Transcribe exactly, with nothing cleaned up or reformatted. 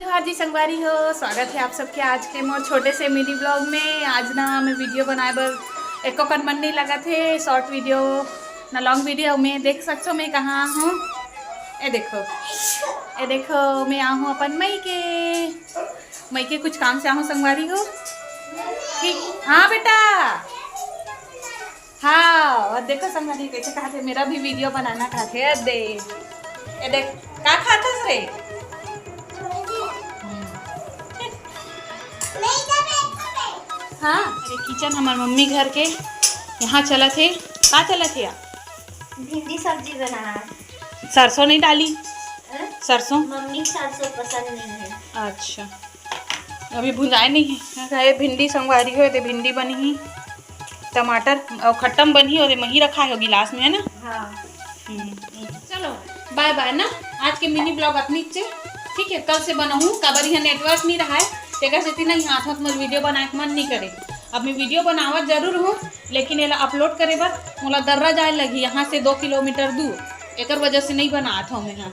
जोहार जी संगवारी हो, स्वागत हे आप सबके आज के मोर छोटे से मिनी ब्लॉग में। आज ना मैं वीडियो बनाए बर एको कन मन नहीं लगत हे, शॉर्ट वीडियो ना लॉन्ग वीडियो में देख सकथो मैं कहाँ हूँ। ए देखो, ए देखो, मैं आ हूँ अपन मइके, मइके कुछ काम से आ हूँ संगवारी हो। ठीक, हाँ बेटा, हाँ। अउ देखो संगवारी कइसे कहत हे, मेरा भी वीडियो बनाना कहत हे। अउ दे, ए देख, का खाथस रे? हाँ, ये किचन हमर मम्मी घर के यहाँ चलत हे। का चलत हे या? भिंडी सब्जी बनाना। सरसों नहीं डाली? हैं? सरसों? मम्मी सरसों पसंद नहीं है। अच्छा, अभी भुंजाए नहीं है। ये भिंडी संगवारी हो, ये भिंडी बनही, टमाटर अउ खट्टा म बनही, अउ ये मही रखा है गिलास में, है ना? हाँ। हम्म। चलो, बाय बाय ना। आज के मिनी ब्लॉग अतनी चे, ठीक है। कल से बनाहूँ, काबर यहाँ नेटवर्क नहीं रहा है, तेकर सेती ना यहाँ हाथ मोर वीडियो बनाए के मन नहीं करे। अब मैं वीडियो बनावत जरूर हूँ, लेकिन एला अपलोड करे बर मोला दर्रा जाए लगही, यहाँ से दो किलोमीटर दूर, एकर वजह से नहीं बनात हूँ मैं। हाँ,